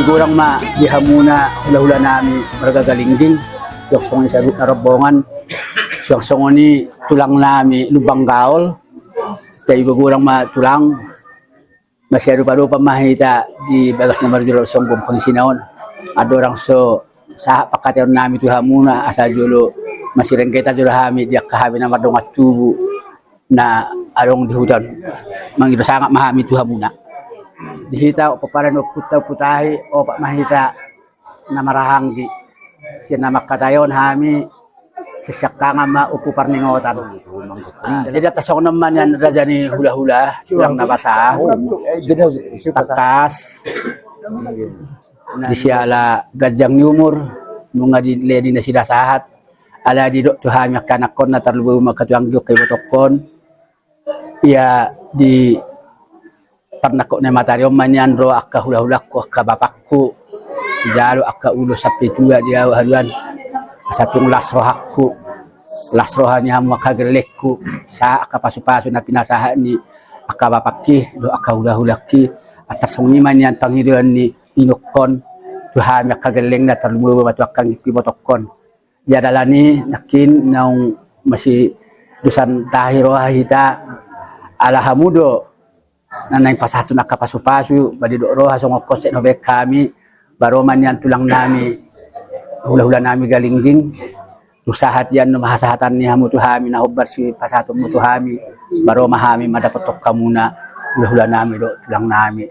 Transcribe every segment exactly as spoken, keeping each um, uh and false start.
Godang ma di hamuna hulahula nami marga Galingging, suang songon i saluhut na rombongan, suang songon i tulang nami Lumban Gaol. Jadi godang ma tulang, masiadopadopan ma hita di bagas na marjolo songgom pangisina on. Andorang so sahat pangkataion nami tu hamuna, asa jolo masirenggetan jolo hami di angka hami na mardongan tubu na adong di huta on. Mangido sangap ma hami tu hamuna. Di hita pomparan ni ompunta, Ompu Tahi, opat ma hita na marhahaanggi. Sian na mangkataion hami, sisiangkangan ma Ompu Parningotan. Nah, jadi atas songon on ma nian raja ni hulahula, tulang na basa. Tangkas. Di siala ganjang ni umur, nunga dilehon nasida sahat. Alai didok tu hami angka anakkon na tarlumobi ma angka tulang di angka ibotongkon. Ia di parnangkok ni matari on ma nian ro angka hulahulangku, angka bapakku, jalo angka ulos sampe tua di au haduan. Asa tung las rohangku, las roha ni hamu angka gellengku, sahat angka pasupasu na pinasahat ni angka bapakki dohot angka hulahulangki. Atas songon i ma nian pangidoan ni inongkon tu hami angka gelleng na tarlumobi ma tu angka ibotongkon. Ia dalan i nangkin naung masidosan tahi roha hita, ala hamu do na naeng pasahathon angka pasupasu, ba didok roha songon konsep na hubaen hami. Ba ro ma nian tulang nami, hulahula nami Galingging, tung sahat ia annon hasahatan ni hamu tu hami na hombar sipasahatonmu tu hami. Ba ro ma hami mandapothon hamuna, hulahula nami dohot tulang nami.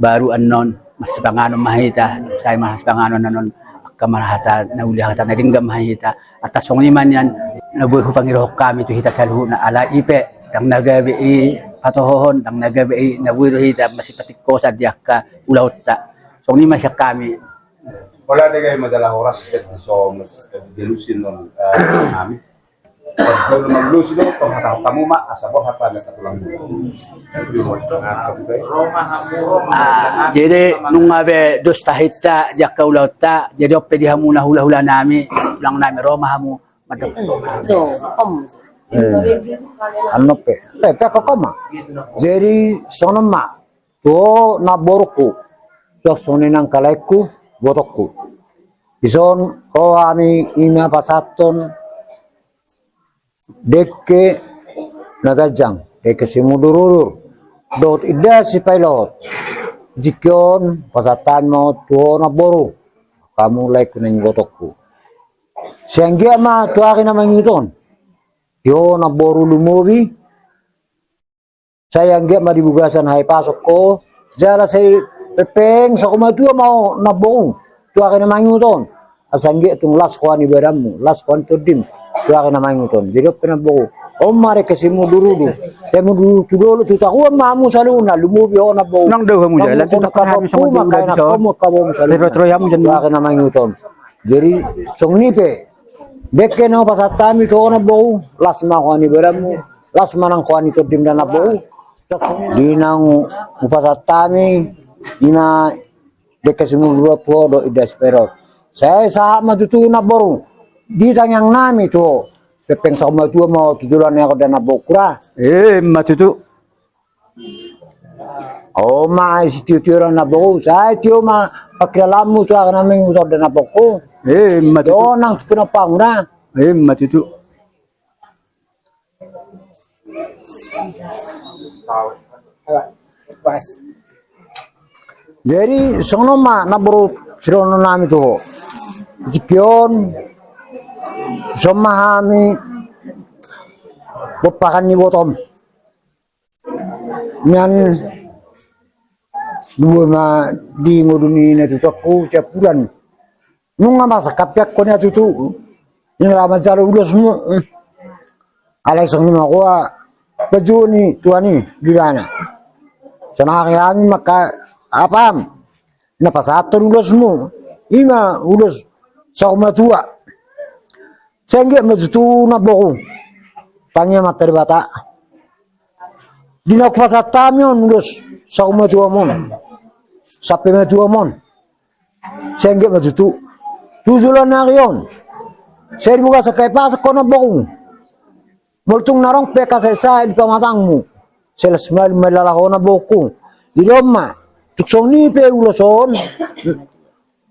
Baru annon marsipanganon ma hita, sai marsipanganon annon, angka marhata na uli, hata na denggan ma hita. Atas songon i ma nian na boi hupangidohon hami tu hita saluhutna, alai i pe ndang na gabe i patohohon, ndang na gabe i na boi do hita masipatingkosan di angka ulaonta. Songon i ma sian hami. Hola, denggan ma jala horas, so mas delusin non kami. Kalau malusi do, tong hata-hatamu ma asa borhat hami angka tulang. Ah, jadi nunga be dos tahinta di angka ulaonta, jadi on pe di hamuna hulahula nami, tulang nami, ro ma hamu mandok. Tuh, om. Eh, anu pe. Eh, pe kok ma. Jadi songon on ma tu ho namborungku, suang songon i nang angka laengku, ibotongku. Dison ro hami ima pasahathon dengke na ganjang, dengke simudurudur dohot indahan sipailohot. Jingki on pasahat hami ma on tu ho namboru, hamu laengku nang ibotongku. Sai anggiat ma tu ari na mangihut on di ho namboru lumobi. Sai anggiat ma di bagasan hahipason ho, jala sai pengpeng saur matua ma ho namboru tu ari na mangihut on. Asa anggiat tung las roha ni badanmu, las roha ni tondim tu ari na mangihut on. Jadi on pe namboru, on ma dengke simudurudur. Sai mundur tu dolok tu toruan ma hamu saluhutna, lumobi ho namboru. Nang dao hamu jalan tu toruan, hamu sama dao, angka anakkon, angka boru saluhutna tu ari na mangihut on. Jadi songon i pe dengke na hupasahat hami tu ho namboru, las ma roha ni badanmu, las ma nang roha ni tondim da namboru. Di naung hupasahat hami ima dengke simudurudur tu ho dohot indahan sipailohot. Sai sahat ma tutu namboru di tangiang nami tu ho, pengpeng saur matua ma ho tu joloan ni ari on da namboru, hurang. Ima tutu. On ma sitiotio da namboru, sai tio ma pangkilalaanmu tu ari na mangihut on da namboru. Ima tutu. Dohot nang tu pinompaanmu da. Ima tutu. Jadi songon on ma namboru sidohonon nami tu ho. Jingki on, dison ma hami pomparan ni ibotom. Nian dua ma di ngolu ni natuatuangku siampudan. Nunga masa kapiangkon ia tutu. Ina laho manjalo ulosmu. Alai songon i ma roha pajuo ni tuan i di ibana. Sonari hami mangka apam na pasahathon ulosmu. Ima ulos saur matua. Sai anggiat ma tutu namboru. Tangiang ma tu Debata. Di na hupasahat hami on ulos saur matuam on, sampe matuam on. Sai anggiat ma tutu tu joloan ni ari on sai di bagasan hahipason ho namboru. Molo tung na adong pe angka saesae di pamatangmu, sai las malum ma ilala ho namborungku. Jadi on ma, tung songon i pe ulos on,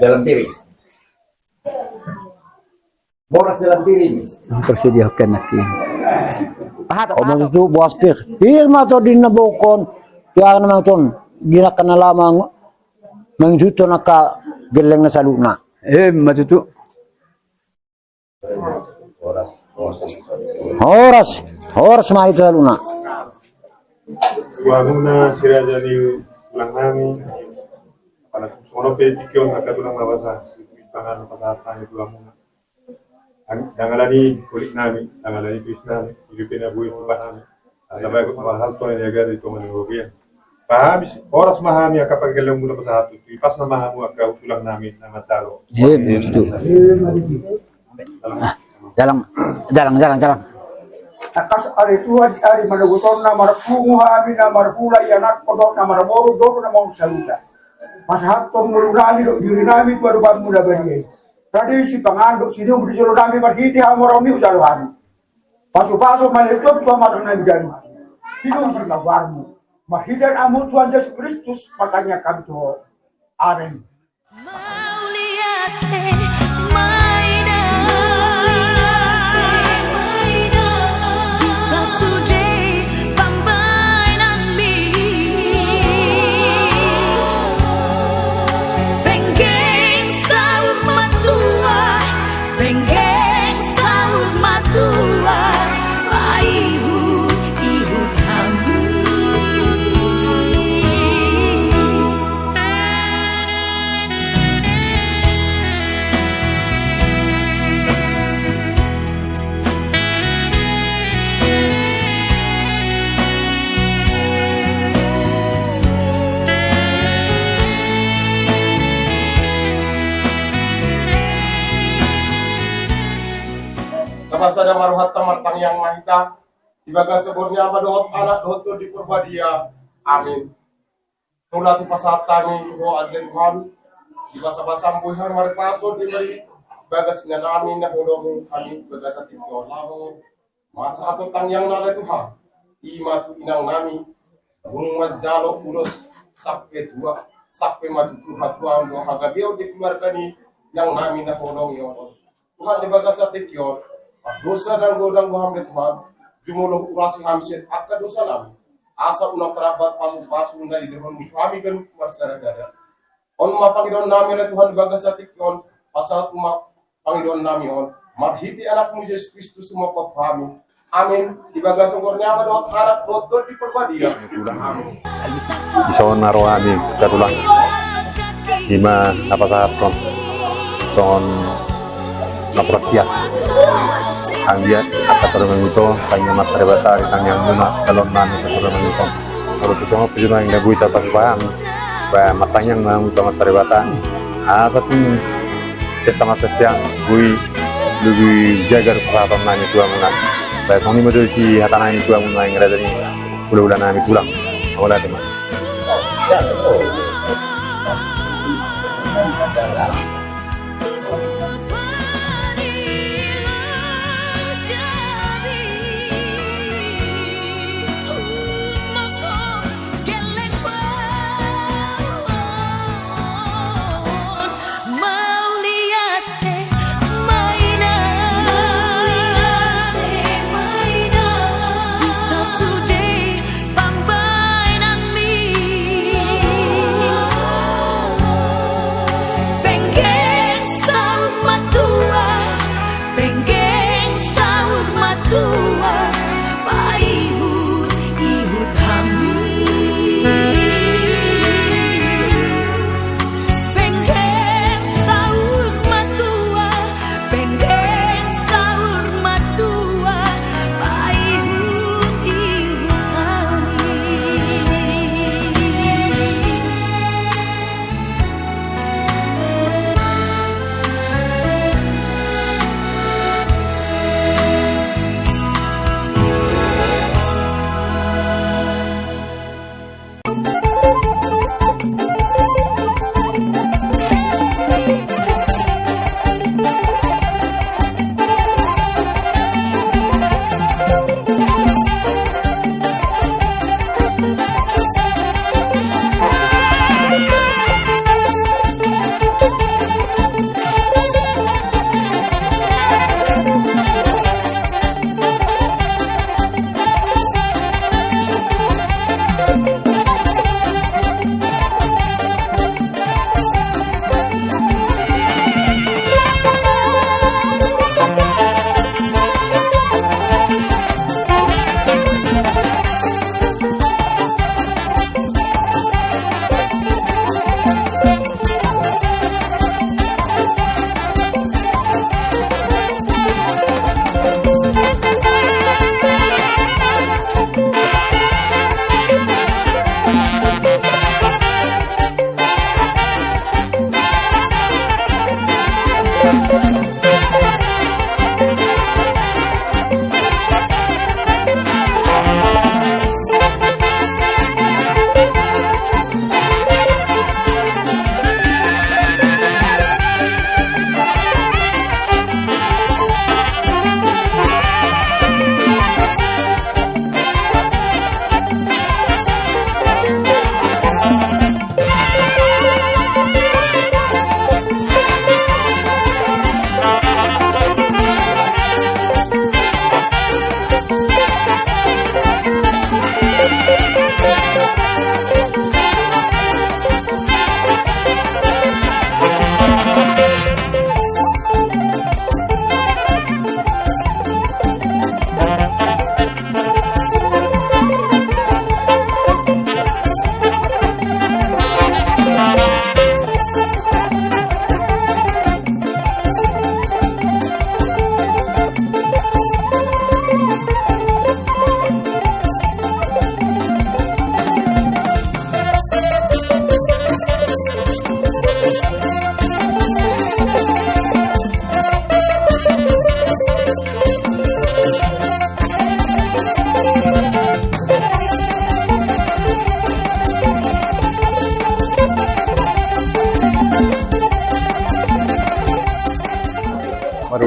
Dalam piring. Boras dalam piring. Persediakan lagi. Aha, tutu, boas pir. Ima tondinna bokkon. Tu aha na mangihuthon. Di angka na laho mangihuthon angka gellengna saluhutna. Ima tutu. Horas, horas ma hita saluhutna. Tu hamuna si raja ni tulang nami. Apala songon on pe tingki on angka tulang na basa, panganon pasahat nami tu hamuna. Ndang ala ni holik nami, ndang ala ni tuis nami, i dope na boi tupa nami. Asa bagot ma hal tu na niagari tonga ni robian. Pahami, horas ma hami angka pangkilalaonmuna pasahat tu, ipasna ma hamu angka tulang nami na mandalo. Iya, betul. Ah, jalang, jalang, jalang, jalang. Tangkas ale Tuhan, di ari manogotonna marpungu hami na marhula i anakkon dohot na marboru dohot na marsahuta. Pasahathon ngolu nami dohot diri nami tu adopanmu na badia i. Rade sipanganon dohot sinum di jolo nami marhite hamoraonmi hujalo hami. Pasupasu ma ale Tuhan tu amang nami ganup. Dipuji ma goarmu. Marhite anakmu Tuhan Jesus Kristus martangiang hami tu ho. Amen. Mauliate ma i da, ma i da, di sasude pambahenanmi. Penggeng saur matua, penggeng saur matua, paihut-ihut hami. Tapasada ma rohanta, martangiang ma hita. Di bagasan goar ni Ama dohot Anak dohot Tondi Parbadia. Amin. Mauliate pasahat hami tu Ho ale Tuhan, di basabasam boi hami marpasu di bagas inanami na holong hami di bagasan tingki on laho masahathon tangiangna ale Tuhan, ima tu inangnami, dung manjalo ulos sampe tua, sampe ma tu hatuaon dohot hagabeon di keluarga ni inangnami na holong i on. Tuhan, di bagasan tingki on, pardosa nang godang do hami ale Tuhan, jumolo huurasi hami sian angka dosanami. Asa unang tarambat pasupasu na nilehonmu tu hami ganup marsadasada. On ma pangidoannami ale Tuhan di bagasan tingki on, pasahat ma pangidoannami on marhite Anakmu Jesus Kristus, humophop hami. Amin. Di bagasan goar ni Ama dohot Anak dohot Tondi Parbadia. Amin. Dison na ro hami, angka tulang. Ima na pasahathon songon na portibi. Anggiat angka torang mangihuthon, tangiang Amanta Debata, di tangiangmuna, jaloonnami angka torang mangihuthon. Molo tung songon on pe, jumolo na boi tapasupasu hami. Ba martangiang ma hamu tu Amanta Debata. Asa tung setta ma setta boi lobi jagar pasahatonnami tu hamuna. Ba songon i ma do isi hatanami tu hamuna, angka raja ni hulahulanami tulang. Mauliate ma.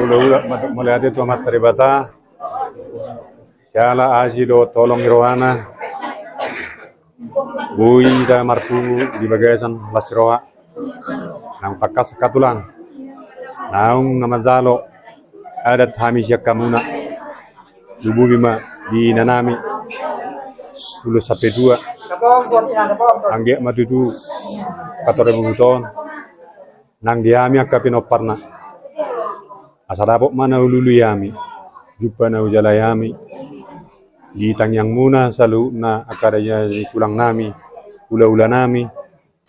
Mauliate tu Amanta Debata, siala asi dohot holong ni rohana, boi hita marpungu di bagasan las ni roha. Naung tangkas angka tulang, naung na manjalo adat hami sian hamuna, lumobi ma di inanami, ulos sampe tua. Anggiat ma tutu pator bubuton nang di hami angka pinomparna. Asa dapot ma na hulului hami, jumpa na hujalo hami di tangiangmuna saluhutna angka raja ni tulangnami, hulahulanami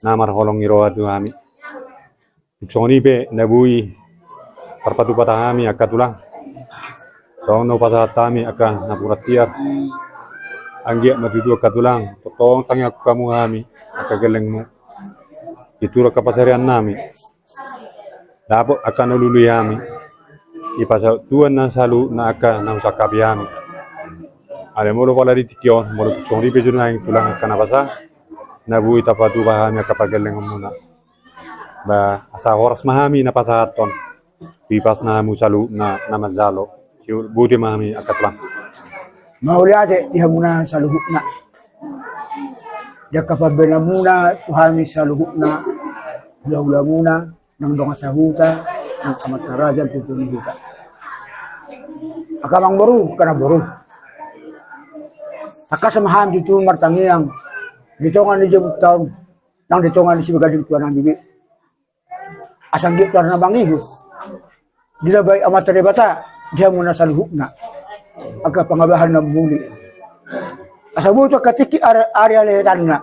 na marholong ni roha tu hami. Tung songon i pe na boi tarpatupa hami angka tulang, songon na hupasahat hami angka napuran tiar. Anggiat ma tutu angka tulang, tongtong tangiangkon hamu hami angka gellengmu, di tura angka pasareannami, dapot angka na hulului hami, dipasaut Tuhan na saluhutna angka na husangkapi hami. Alai molo pala di tingki on, molo tung songon i pe jo nuaeng tulang angka na basa, na boi tarpatupa hami angka pargellengonmuna. Ba asa horas ma hami na pasahathon, boi pasna hamu saluhutna na manjalo. Boti ma hami angka tulang. Mauliate di hamuna saluhutna, di angka pambahenanmuna tu hami saluhutna, hulahulamuna, nang dongan sahuta, nang amanta raja, tutu ni huta. Angka amangboru, angka namboru, tangkas ma hami tutu martangiang di tonga ni jabunta on, nang di tonga ni sibaganding tuanami be. Asa anggiat tu ari na mangihut, dilabai Amanta Debata di hamuna saluhutna angka pangabahan na muli. Asa boi tu angka tingki ari, ari halehetanna,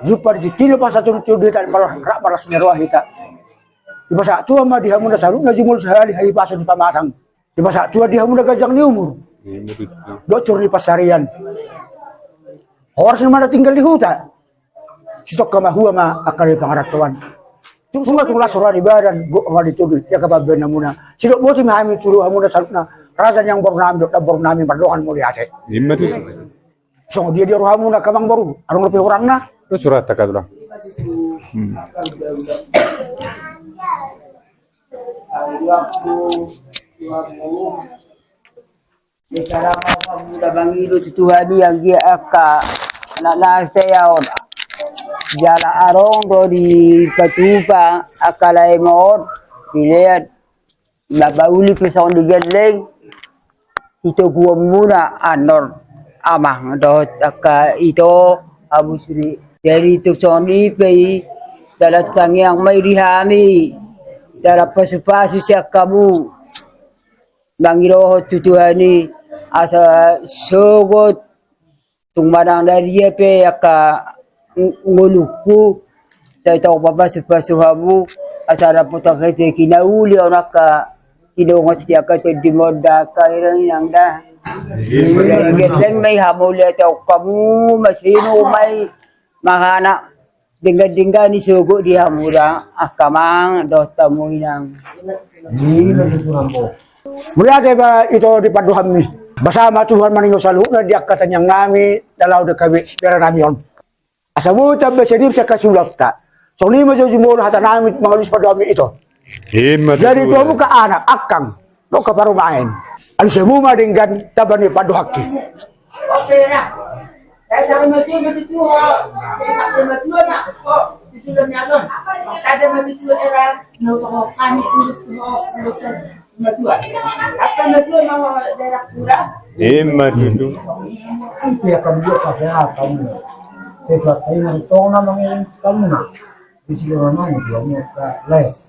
jumpa di tingki na pasahat tu hita, rap marlas ni roha hita. Dipasahat Tuhan ma di hamuna saluhutna jumolo sahali hahipason ni pamatang. Dipasahat Tuhan di hamuna ganjang ni umur dohot toru ni pansarian. Horas ma na tinggal di huta, sitongka mahua ma angka na di pangarantoan. Tung songon tung las roha ni badan, gok roha ni tondi, di angka pambahenanmuna. Sidok boti ma hami tu hamuna saluhutna, raja ni amangborunami dohot namborunami, mardongan mauliate. Ima tutu. Songon dia dia rohamuna angka amangboru, adong dope hurangna? Surat taka tulang. Hmm. Di sarapan samuda mangido tu Tuhan i anggiat angka anak na hasea on. Jala adong do dipatupa angka lae ma on, dilean na pauli pe songon di gelleng. Sitoguonmuna annon amang dohot angka ito, hamu suri. Jadi tung songon i pe i, jala tangiang ma i di hami, jala pasupasu sian hamu. Mangidohon tu Tuhan i asa sogot tung manang na dia pe angka ng-, ngolungku, sai tong papasupasu hamu asa dapot angka rezeki na uli on, angka sinongot sian angka tondi monda, angka irang inang da. Gelleng ma i, hamauliateon hamu, masinu ma i, manganak denggan-denggan ni sogot di hamu da angka amang dohot hamu inang. Mauliate ma ito di pandohanmi. Basa ma Tuhan maringot saluhutna di angka tangiangnami na laho di angka be-, beranami on. Asa boi tamba seniur sian hasuhutonta. Songon i ma jo jumolo hatanami mangalusi pandohanmi ito. Ima tutu. Jadi tu hamu angka anak, angkang dohot angka parumaen, alusi hamu ma denggan tamba ni pandohanki. Ima tutu. Itu ya kamu juga pakai apa kamu? Sesuatu yang itu nama yang kamu nak. Di sini namanya dia mau ke les.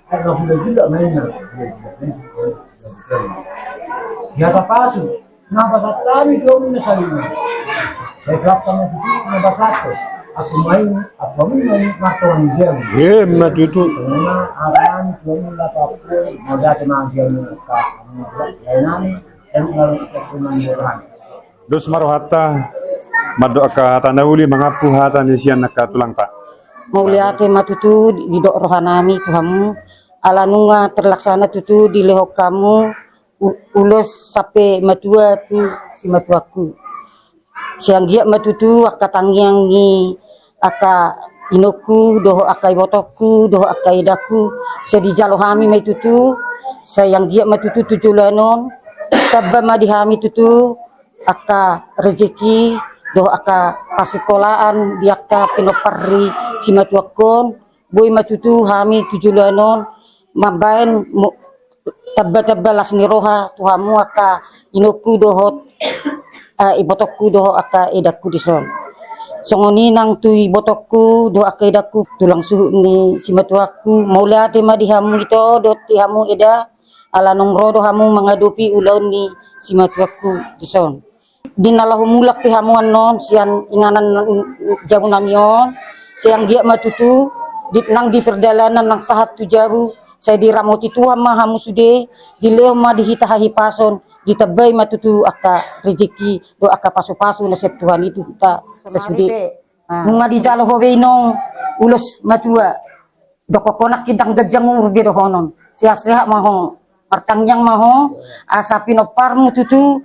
Karena sudah juga mainnya. Ya tak pasu. Napa sattani domu na salima. Baik apa na tutu na basako. Aku main, aku main main mato anjang. Ima tutu. Karena aran domu na papun, mau datang anjang ka. Lainani, dan kalau kita cuma orang. Dos ma rohanta mandok angka hata na uli, mangampu hata ni sian angka tulangta. Mauliate ma tutu didok rohanami tu hamu, ala nunga terlaksana tutu dilehon hamu u-, ulos sampe matua tu simatuangku. Sai anggiat ma tutu angka tangiang ni angka inongku dohot angka ibotongku dohot angka edangku, sai dijalo hami ma i tutu, sai anggiat ma tutu tu joloan on tamba ma di hami tutu angka rejeki dohot angka pasikolaan di angka pinompar ni simatuangku on. Boi ma tutu hami tu joloan on mambaen mo-, tamba-tamba las ni roha tu hamu angka inongku dohot, eh, ibotongku dohot angka edangku dison. Songon i nang tu ibotongku dohot angka edangku, tulang suhut ni simatuangku, mauliate ma di hamu ito dohot di hamu eda, ala naung ro do hamu mangadopi ulaon ni simatuangku dison. Di na laho mulak pe hamu annon sian inganan jabu nami on, sai anggiat ma tutu di, nang di pardalanan nang sahat tu jabu, sai diramoti Tuhan ma hamu sude, dilehon ma di hita hahipason, ditambai ma tutu angka rejeki dohot angka pasupasu na sian Tuhan i tu hita sasude. Nunga dijalo ho be inong ulos matua, dohonon nangkin ndang ganjang umur be dohonon, sehat-sehat ma ho, martangiang ma ho, asa pinomparmu tutu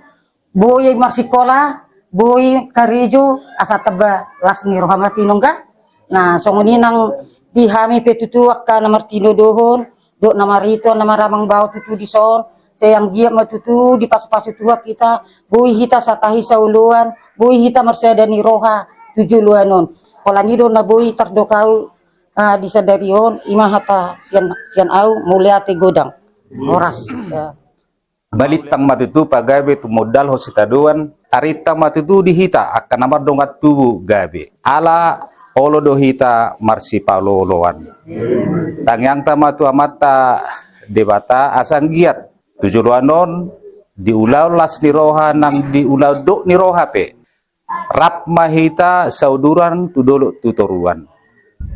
boi marsikola, boi karejo, asa tamba las ni roha ma tu inong ga. Nah, songon i nang di hami pe tutu angka na martinodohon dohot na marhite na maramang bao tutu dison, sai anggiat ma tutu dipasupasu Tuhan hita, boi hita satahi saoloan, boi hita marsada ni roha tu joloan on. Holan i do na boi tardok ahu, ah, di sadari on, i ma hata sian, sian ahu, mauliate godang. Horas. Ya. Balintang ma tutu pagabe tumundalhon sitadoan, arintang ma tutu di hita angka na mardongan tubu gabe. Ala olo do hita marsipaolooloan. Tangiangta ma tu Amanta Debata asa anggiat tu joloan on, di ulaon las ni roha nang di ulaon dok ni roha pe, rap ma hita sauduran tu dolok tu toruan.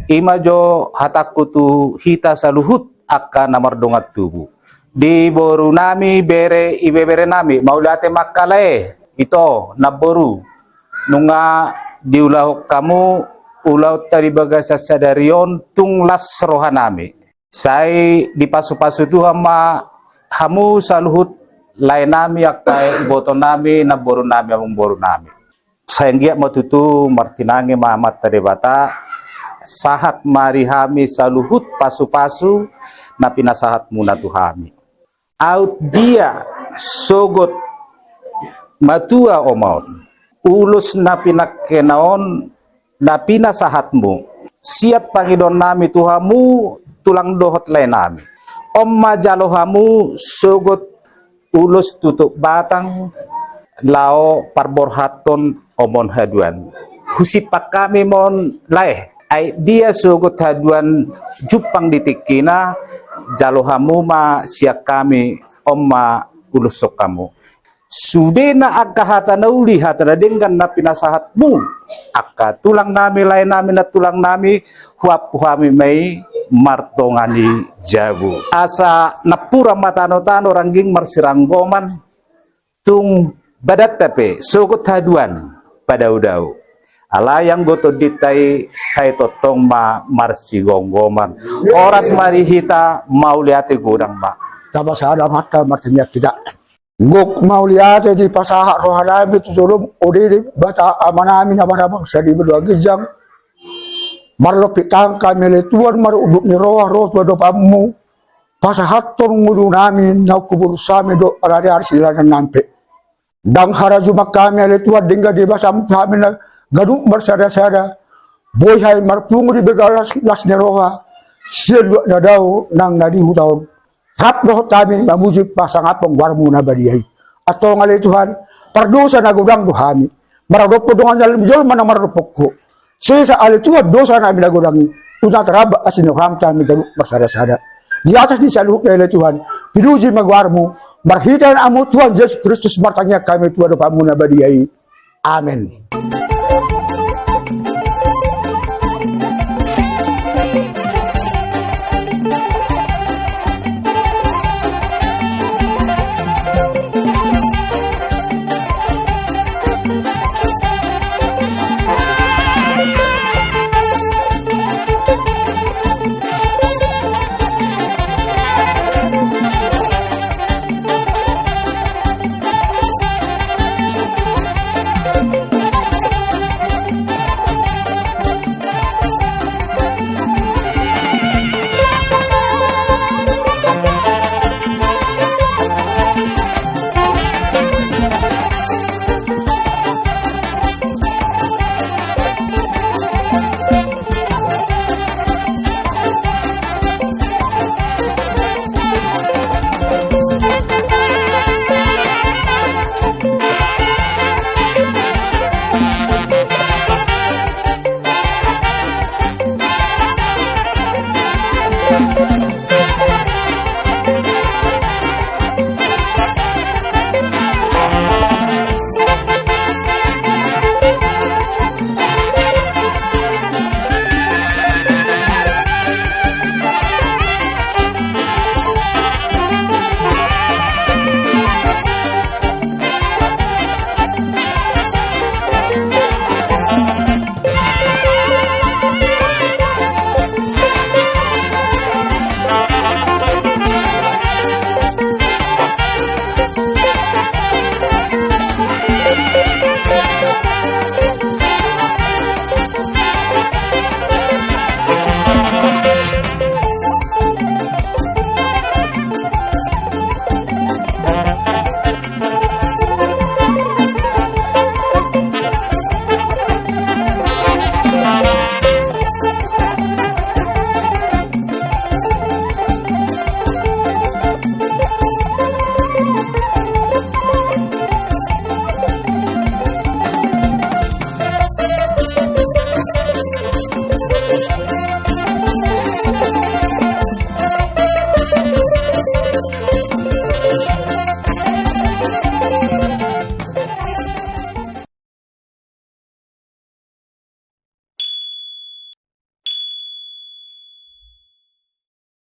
I ma jo hatangku tu hita saluhut angka na mardongan tubu. Di boru nami, bere, ibebere nami, mauliate ma angka lae, ito, namboru. Nunga diulahon hamu ulaonta di bagasan sadari on, tung las roha nami. Sai dipasupasu Tuhan ma hamu saluhut, lae nami, angka iboto nami, namboru nami, amangboru nami. Sai anggiat ma tutu martinangi ma Amanta Debata, sahat ma di hami saluhut pasupasu na pinasahatmuna tu hami. Aut dia sogot matua Oma on, ulos na pinangkena on na pinasahatmu, siat pangidoan nami tu hamu tulang dohot lae nami. On ma jalo hamu sogot ulos tutup batang laho parborhathon Oma on haduan. Husimpang hami ma on lae, ai dia sogot haduan jumpang di tingkina, jalo hamu ma sian hami, on ma uloshon hamu. Sudena angka hata na uli, hata na denggan na pinasahatmu, angka tulang nami, lae nami, nantulang nami, huampu hami ma i martonga ni jabu. Asa nampuna ma tanotano rangging marsiranggoman, tung badanta pe sogot haduan padaodao. Alai anggo tondinta i sai tongtong ma marsigomgoman. Horas ma di hita, mauliate godang ma. Tapasada hata martangiang hita. Gok mauliate dipasahat roha nami tu jolom, o Debata Ama nami na marhabangsa di banua ginjang. Marlompit tangan hami ale Tuhan, marunduk ni roha ro tu adopanmu, pasahathon ngolu nami naung hubolus hami dohot ari-ari sidalan nami pe. Ndang harajuman hami ale Tuhan, denggan di basamu hami na ganup marsada-sada. Boi hami marpungu di bagasan las, las ni roha sian luat na dao nang na di huta on. Rap dohot hami mamuji pasangaphon goarmu na badia i. Antong ale Tuhan, pardosa na godang do hami maradophon dongan jolma na maradophon Ho. Sesa ale Tuhan dosa nami na godang i, unang taramba asi ni roham tu hami ganup marsada-sada. Di atas ni saluhutna ale Tuhan, pinuji ma goarmu, marhite anakmu Tuhan Jesus Kristus martangiang hami tu adopanmu na badia i. Amen.